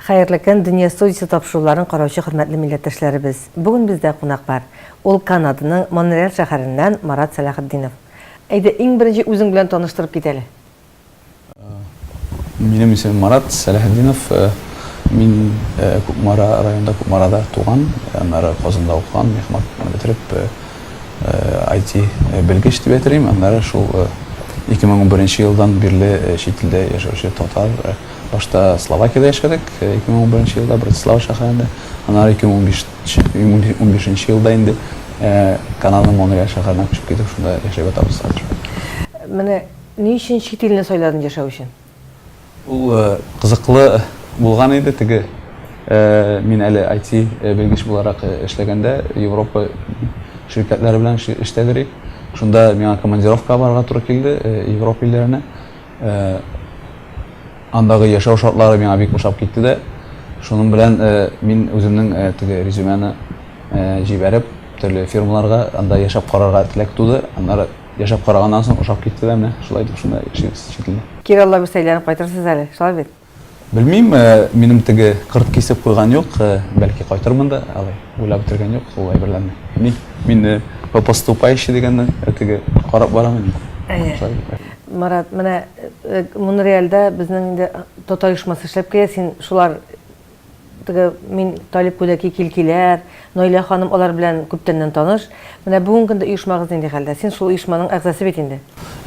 Хәерле көн, Дөнья студиясе тапшыруларын караучы хөрмәтле милләттәшләребез. Бүген бездә кунак бар. Ул Канаданың Монреаль шәһәреннән Марат Сәләхетдинов. Әйдә, иң беренче үзең белән таныштырып кит әле. Минем исемем Марат Сәләхетдинов. Мин Кукмара районында, Кукмарада туган, аннары Казанда укыган, мехматны бетереп, IT белгеч дип әйтер идем. Аннары шул 2011 елдан бирле чит илдә яшәүче татар. Башта Словакиядә яшәдек, 2011 елда Братислава шәһәрендә. Аннары 2015 елда инде Канаданың Монреаль шәһәренә күчеп китеп, шунда яшәп ятабыз хәзер. Менә ни өчен чит илне сайладың яшәү өчен? Ул кызыклы булган иде теге. Мин әле IT белгеч буларак эшләгәндә Европа ширкәтләре белән эштә йөрик. Шунда миңа командировкага барырга туры килде Европа илләренә. Андагы яшәү шартлары миңа бик ошап китте дә. Шуның белән мин үземнең теге резюмены җибәреп, төрле фирмаларга анда яшәп карарга теләк туды. Аннары яшәп караганнан соң ошап китте дә, менә шулай итеп шунда яшибез чит илдә. Кире Алла бирсә әйләнеп кайтырсыз әле, шулай бит? Белмим, минем теге кырт кисеп куйган юк, бәлки кайтырмын да, алай уйлап бетергән юк ул әйберләрне. Ни, мин по поступающий дигәнне теге карап барам инде. Әйе. Марат, менә Монреальдә безнең инде татар оешмасы эшләп килә, син шулар теге мин Талип Күдәки Килкиләр, Наилә ханым алар белән күптәннән таныш. Менә бүгенге көндә оешмагыз нинди хәлдә? Син шул оешманың әгъзасы бит инде.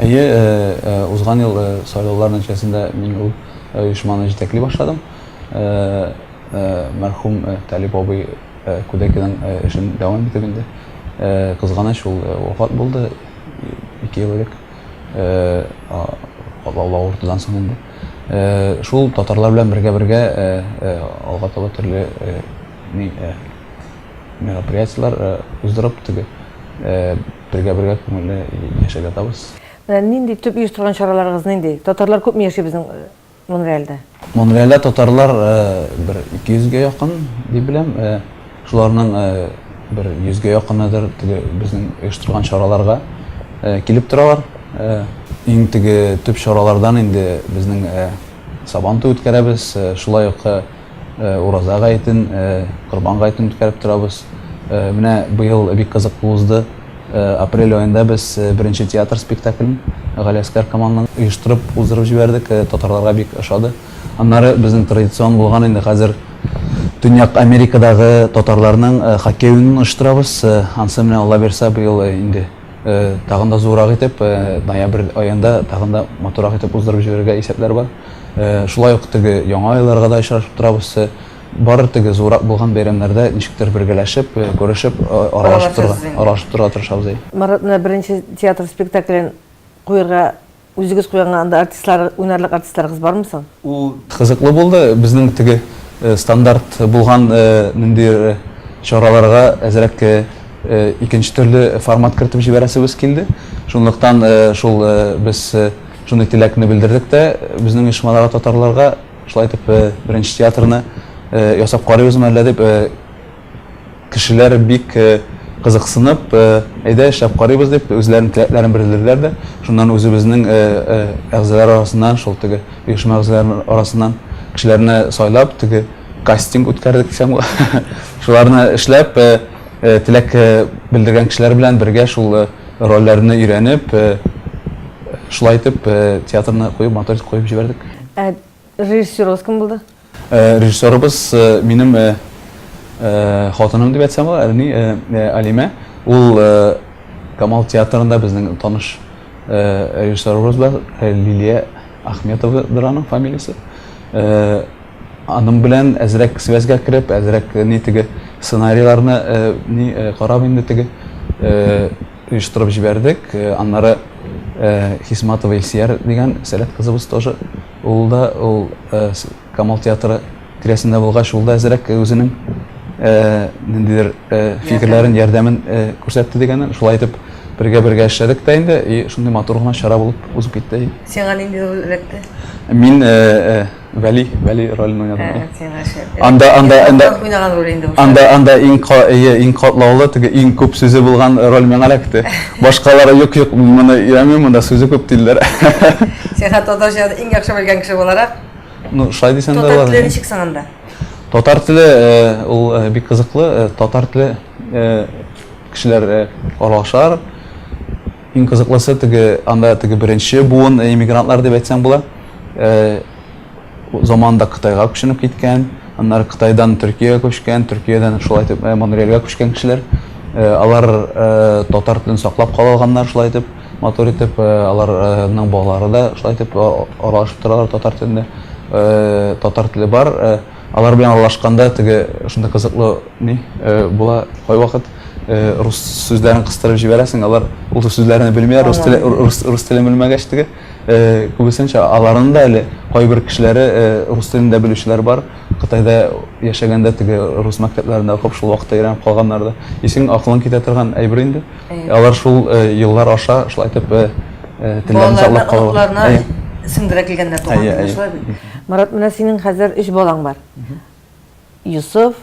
Әйе, узган ел сайлаулар нәтиҗәсендә мин ул оешманы җитәкли башладым. Мәрхүм Талип абый Күдәкиның эшен дәвам итеп инде. Кызганыч, ул вафат булды 2 ел элек. Катлаулы авыртудан соң инде. Шул татарлар белән бергә-бергә алга таба төрле мероприятиеләр уздырып, теге бергә-бергә күңелле яшәп ятабыз. Менә нинди төп оештырган чараларыгыз нинди? Татарлар күпме яши безнең Монреальдә? Монреальдә татарлар бер 200 гә якын дип беләм. Шуларның бер 100 гә якыныдыр теге безнең оештырган чараларга килеп торалар. Иң теге төп чаралардан инде безнең Сабантуй үткәрәбез, шулай ук Ураза гаетен, Корбан гаетен үткәреп торабыз. Менә быел бик кызыклы узды. Апрель аенда без беренче театр спектаклен Галиәскәр Камалның оештырып уздырып җибәрдек. Татарларга бик ошады. Аннары безнең традицион булган инде хәзер Төньяк Америкадагы татарларның хоккей уенын оештырабыз. Ансы менә Алла бирсә быел инде тагын да зуррак итеп, ноябрь аенда тагын да матуррак итеп уздырып җибәрергә исәпләр бар. Шулай ук теге яңа айларга да очрашып торабыз. Бары теге зуррак булган бәйрәмнәрдә ничектер бергәләшеп, күрешеп, аралашып торырга, аралашып торырга тырышабыз. Марат, менә беренче театр спектаклен куерга үзегез куйганга анда артистлар, уйнарлык артистларыгыз бармы соң? Ул кызыклы булды. Безнең теге стандарт булган ниндидер чараларга әзрәк икенче төрле формат кертеп җибәрәсебез килде. Шунлыктан шул без шундый теләкне белдердек тә безнең оешмадагы татарларга. Шулай итеп, беренче театрны ясап карыйбызмы әллә дип, кешеләр бик кызыксынып, әйдә эшләп карыйбыз дип, үзләренең теләкләрен белдерделәр дә. Шуннан үзебезнең әгъзалар арасыннан, шул теге оешма әгъзалары арасыннан кешеләрне сайлап, теге кастинг үткәрдек дисәм була. Шуларны эшләп, теләк белдергән кешеләр белән бергә шул рольләрне өйрәнеп, шулай итеп театрны куеп, матур итеп куеп җибәрдек. Ә режиссерыгыз кем булды? Режиссерыбыз минем хатыным дип әйтсәм була, ягъни Алимә. Ул Камал театрында безнең таныш режиссерыбыз бар, Лилия Ахметовадыр аның фамилиясе. Аның белән әзрәк связьгә кереп, әзрәк ни теге сценарийларны ни карап инде теге оештырып җибәрдек. Аннары Хисматова Илсияр дигән сәләт кызыбыз тоже. Ул да ул Камал театры тирәсендә булгач, ул да әзрәк үзенең ниндидер фикерләрен, ярдәмен күрсәтте дигәннән. Шулай итеп бергә-бергә эшләдек тә инде, и шундый матур гына чара булып узып китте. Сиңа нинди роль эләкте? Мин Вәли, Вәли ролен уйнадым. Сиңа шәп. Анда, анда, анда уйнаган роль инде бу. Анда, анда иң әйе, иң катлаулы, теге иң күп сүзе булган роль миңа эләкте. Башкалары юк, юк, мин моны өйрәнмим, монда сүзе күп диделәр. Син хәтта татарчаны иң яхшы белгән кеше буларак. Ну, шулай дисәң дә була. Татар теле ничек соң анда? Татар теле ул бик кызыклы. Татар теле кешеләр аралашалар. Иң кызыклысы теге анда теге беренче буын иммигрантлар дип әйтсәң була. Заманында Кытайга күченеп киткән, аннары Кытайдан Төркиягә күчкән, Төркиядән шулай итеп Монреальгә күчкән кешеләр. Алар татар телен саклап кала алганнар шулай итеп, матур итеп, аларның балалары да шулай итеп аралашып торалар татар телендә. Татар теле бар. Алар белән аралашканда теге шундый кызыклы ни була кайвакыт рус сүзләрен кыстырып җибәрәсең, алар ул сүзләрне белмиләр, рус теле рус телен белмәгәч теге күбесенчә аларның да әле кайбер кешеләре рус телен дә белүчеләр бар. Кытайда яшәгәндә теге рус мәктәпләрендә укып шул вакытта өйрәнеп калганнар да. Исең акылың китә торган әйбер инде. Алар шул еллар аша шулай итеп телләрен саклап калалар. Балаларына сеңдерә килгәннәр туган телне, шулай бит? Марат, менә синең хәзер өч балаң бар. Йосыф,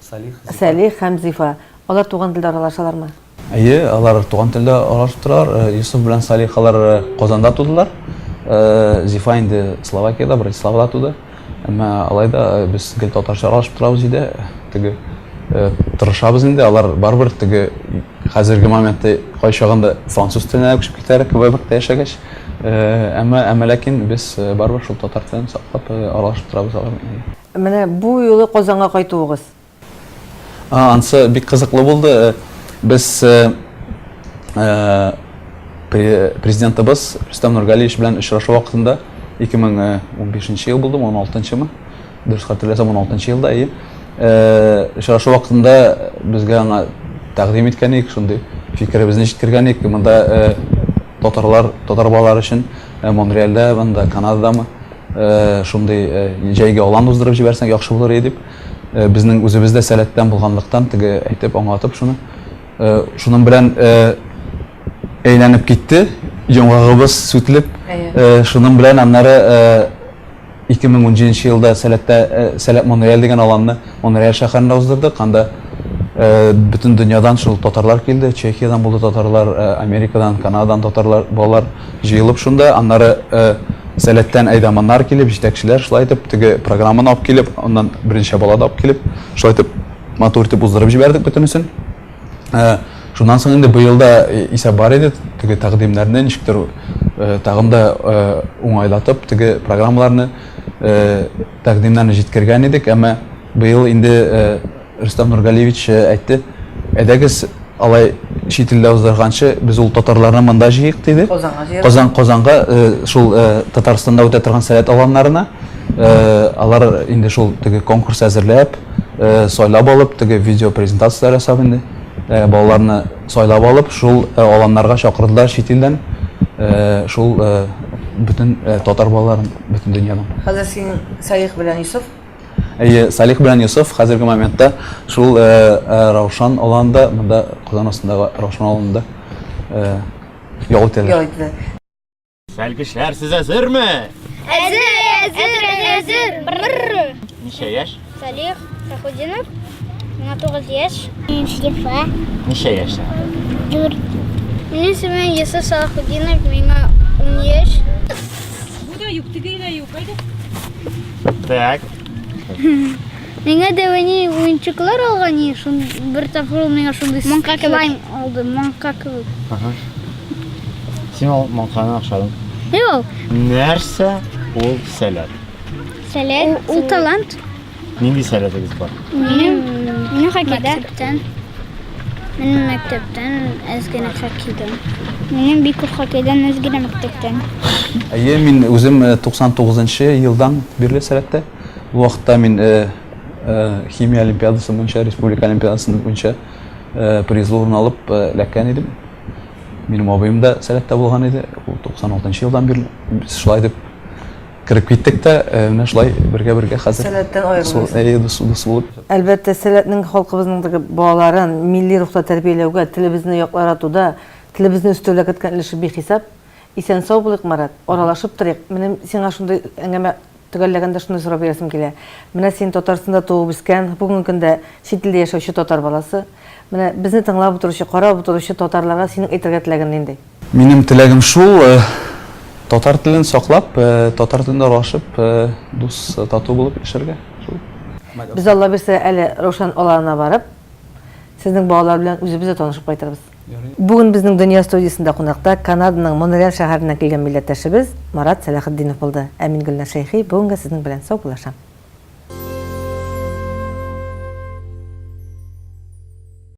Сәлих һәм Зифа. Алар туган телдә аралашалармы? Әйе, алар туган телдә аралашып торалар. Йосыф белән Салих алар Казанда тудылар. Зифа инде Словакиядә, Братиславада туды. Әмма алай да без гел татарча аралашып торабыз өйдә. Теге тырышабыз инде, алар барыбер теге хәзерге моментта кайчагында француз теленә күчеп китәләр, Квебекта яшәгәч. Әмма, әмма ләкин без барыбер шул татар телен саклап аралашып торабыз алар белән. Менә бу юлы Казанга кайтуыгыз. Ансы бик кызыклы булды. Без президентыбыз Рөстәм Нургалиевич белән очрашу вакытында 2015 ел булдымы, 16-нчымы? Дөрес хәтерләсәм, 16 елда, әйе. Очрашу вакытында безгә аңа тәкъдим иткән идек, шундый фикеребезне җиткергән идек. Монда татарлар, татар балалары өчен Монреальдә, монда Канададамы шундый җәйге алан уздырып җибәрсәң яхшы булыр иде дип. Безнең үзебез дә сәләттән булганлыктан теге әйтеп, аңлатып шуны. Шуның белән әйләнеп китте, йомгагыбыз сүтелеп. Шуның белән аннары 2017 елда Сәләттә Сәләт Монреаль дигән аланны Монреаль шәһәрендә уздырдык. Анда бөтен дөньядан шул татарлар килде. Чехиядән булды татарлар, Америкадан, Канададан татарлар, балалар җыелып шунда. Аннары Сәләттән әйдаманнар килеп, җитәкчеләр шулай итеп теге программаны алып килеп, аннан берничә бала да алып килеп, шулай итеп матур итеп уздырып җибәрдек бөтенесен. Шуннан соң инде быел да исәп бар иде, теге тәкъдимнәрне ничектер тагын да уңайлатып, теге программаларны тәкъдимнәрне җиткергән идек, әмма быел инде Рөстәм Нургалиевич әйтте, әйдәгез, алай чит илдә уздырганчы, без ул татарларны монда җыйыйк, диде. Казанга җыярга. Казан, Казанга, шул Татарстанда үтә торган сәләт аланнарына. Алар инде шул теге конкурс әзерләп, сайлап алып, теге видео презентацияләр ясап инде, балаларны сайлап алып, шул аланнарга чакырдылар чит илдән, шул бөтен татар балаларын бөтен дөньядан. Хәзер син Салих белән Йосыф? Әйе, Салих белән Йосыф хәзерге моментта шул Раушан аланында, монда Казан астындагы Раушан аланында ял итәләр. Ял итәләр. Сәлкешләр, сез әзерме? Әзер, әзер, әзер. Бррр. Ничә яшь? Салих Сахудинов, миңа 9 яшь. Мин Зифа. Ничә яшь? 4. Минем исемем Йосыф Салахудинов, миңа 10 яшь. Бу да юк, теге дә юк. Әйдә. Так. Миңа дәвәни уенчыклар алган и, шун бер тапкыр ул миңа шундый маңка кебек алды, маңка кебек. Ага. Син ул маңканы охшадың. Юк. Нәрсә ул сәләт? Сәләт ул талант. Нинди сәләтегез бар? Минем минем хоккейда. Мәктәптән. Минем мәктәптән әз генә хоккейдан. Минем бик күп хоккейдан әз генә мәктәптән. Әйе, мин үзем 99 нчы елдан бирле сәләттә. Ул вакытта мин химия олимпиадасы буенча, республика олимпиадасы буенча призлы урын алып эләккән идем. Минем абыем да сәләттә булган иде. Ул 96 нчы елдан бирле без шулай дип Кереп киттек тә, менә шулай бергә-бергә хәзер. Сәләттән аерылмыйсыз. Әйе, дус, дус булып. Әлбәттә, сәләтнең халкыбызның теге балаларын милли рухта тәрбияләүгә, телебезне якларатуда, телебезне үстерүгә керткән өлеше бихисап. Исән-сау булыйк, Марат, аралашып торыйк. Минем сиңа шундый әңгәмә төгәлләгәндә шундый сорау бирәсем килә. Менә син Татарстанда туып үскән, бүгенге көндә чит илдә яшәүче татар баласы. Менә безне тыңлап утыручы, карап утыручы татарларга синең әйтергә теләгең нинди? Минем теләгем шул, татар телен саклап, татар телендә аралашып, дус, тату булып яшәргә. Шул. Без Алла бирсә әле Раушан аланына барып, сезнең балалар белән үзебез дә танышып кайтырбыз. Бүген безнең Дөнья студиясендә кунакта Канаданың Монреаль шәһәреннән килгән милләттәшебез Марат Сәләхетдинов булды. Ә мин Гөлназ Шәйхи бүгенгә сезнең белән саубуллашам.